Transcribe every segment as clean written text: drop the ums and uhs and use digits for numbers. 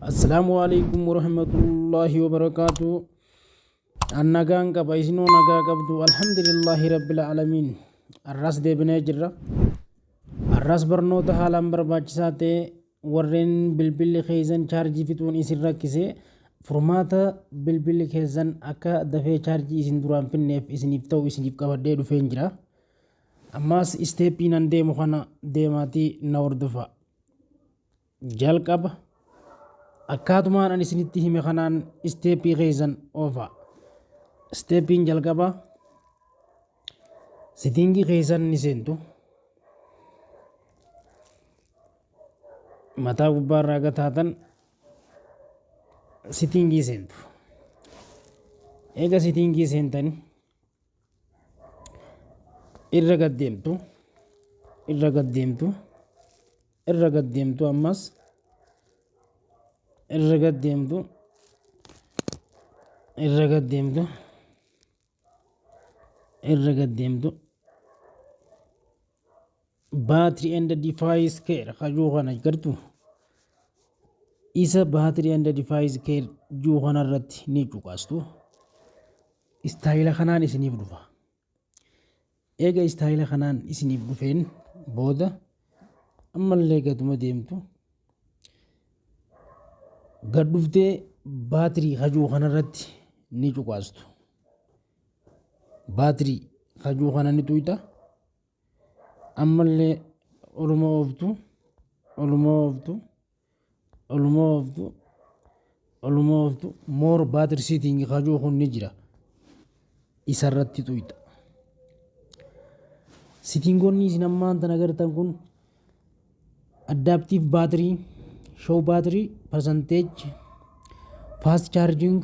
Assalaamu alaikum warahmatullaahi wabarakaatu. An nagaan qaba, isinoo nagaa qabdu? Alhamdulillaahi rabbil aalamiin. Arraas deebinee jirra. Arraas barnoota haalaan barbaachisaa ta'e, warreen bilbilli keessan chaarjii fixuun isin rakkise, furmaata bilbilli keessan akka dafee chaarjii isin duraan finneef isiniif ta'u isiniif qabadhee dhufeen jira. Ammaas isteeppii nan deemu kana deemaatii na hordofa. Jalqaba akkaatumaan ani isinitti hime kanaan isteeppii keessan oofa. Isteeppiin jalqaba sitiingii keessan ni seentu. Mataa gubbaarraa gataatan sitiingii seentu. Eega sitiingii seentan irra gad deemtu, irra gad deemtu, irra gad deemtu, ammas irra gad deemtu, irra gad deemtu, irra gad deemtu. Battery and device care kajuu kana gartu. Isa battery and device care juu kana irratti ni cuqaastu. Istaayila kanaan isiniif dhufa. Eega istaayila kanaan isiniif dhufeen booda ammallee gaduma deemtu. Gad dhuftee battery kajuu kanarratti ni cuqaastu. Battery kajuu kana ni tuyxa. Ammallee oluma ooftu, oluma ooftu, oluma ooftu, oluma ooftu. More battery setting kajuu kun ni jira, isarratti tuyxa. Sitingoonni isin ammaan tana agartan kun adaptive battery, show battery percentage, fast charging,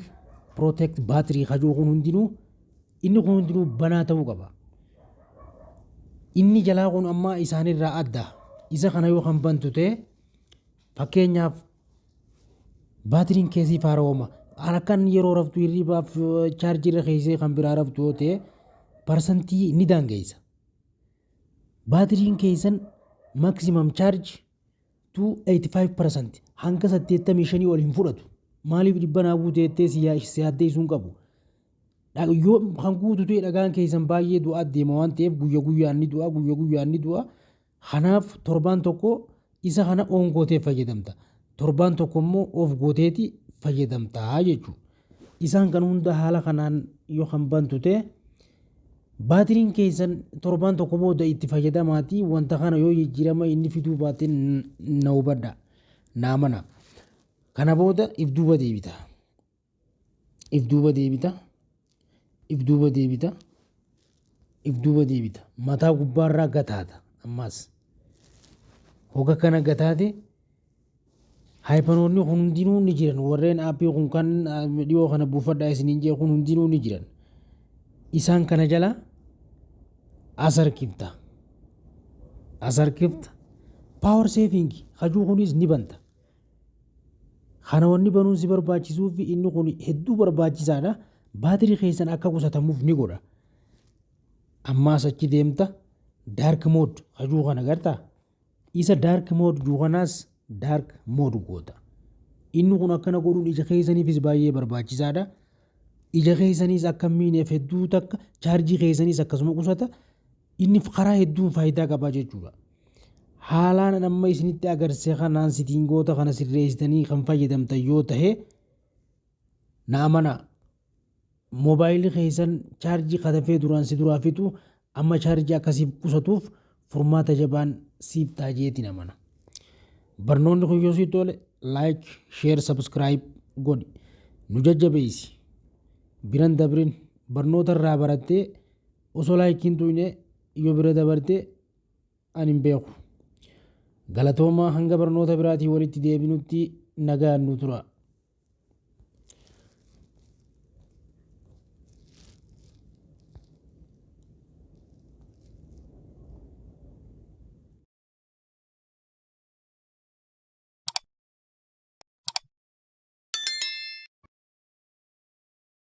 protect battery kajuu kun hundinuu, inni kun hundinuu banaa ta'uu qaba. Inni jalaa kun ammaa isaanirraa adda. Isa kana yoo kan bantu ta'e, fakkeenyaaf baatiriin keessii faarawama akkan yeroo raftu hirribaaf chaarjii irra keessee kan biraa raftu yoo ta'e, parsantii ni daangeessa. Baatiriin keessan maximum charge to 85% hanga 85 ol hin fudhatu. Maaliif 100 guuteettee si yaaddeessuu hin qabu. Yoo kan guutu ta'e dhagaan keessan baay'ee du'aa deema waan ta'eef, guyya guyyaan ni du'a, guyya guyyaan ni du'a. Kanaaf torbaan tokko isa kana on gootee fayyadamta. Torbaan tokko immoo off gooteeti fayyadamta jechuudha. Isaan kan hunda haala kanaan yoo kan bantu ta'e, baatiriin keessan torbaan tokko booda itti fayyadamaatii wanta kana yoo jijjiirama inni fiduu baate na hubadha. Naa mana. Kana booda if duuba deebita. If duuba deebita. If duuba deebita. If duuba deebita. Mataa gubbaarraa gataata ammas. Hoga kana gataate haayipanoonni kun hundinuu ni jiran. Warreen aappii kun kan dhiyoo kana buufadhaa isiniin jee kun hundinuu ni jiran. Isaan kana jala as harkifta. As harkifta. Power saving hajuu kunis ni banta. Kana wanni banuun si barbaachisuu fi inni kun hedduu barbaachisaadha. Baatirii keessan akka qusatamuuf ni godha. Ammaas achi deemta, dark mode hajuu kana gartaa. Isa dark mode juu kanaas dark mode goota. Inni kun akkana godhuun ija keessaniifis baay'ee barbaachisaadha. Ija keessaniis akka hin miineef hedduu takka chaarjii keessaniis akkasuma qusata. Inni karaa hedduun faayidaa qaba jechuudha. Haalaan amma isinitti agarsiise kanaan sitiingoota kana sirreessitanii kan fayyadamtan yoo ta'e, na amanaa. Moobaayilii keessan chaarjii katafee duraan si duraa fixu amma chaarjii akkasiif qusatuuf furmaata jabaan siif ta'a jeetiin amana. Barnoonni kun yoo sitti tole, like, share, subscribe godhi. Nu jajjabeessi. Biran dabrin barnoota irraa barattee osoo laayikiin tuqne yoo bira dabarte ani hin beeku. Galatoomaa, hanga barnoota biraatiin walitti deebinutti nagaan nu tura.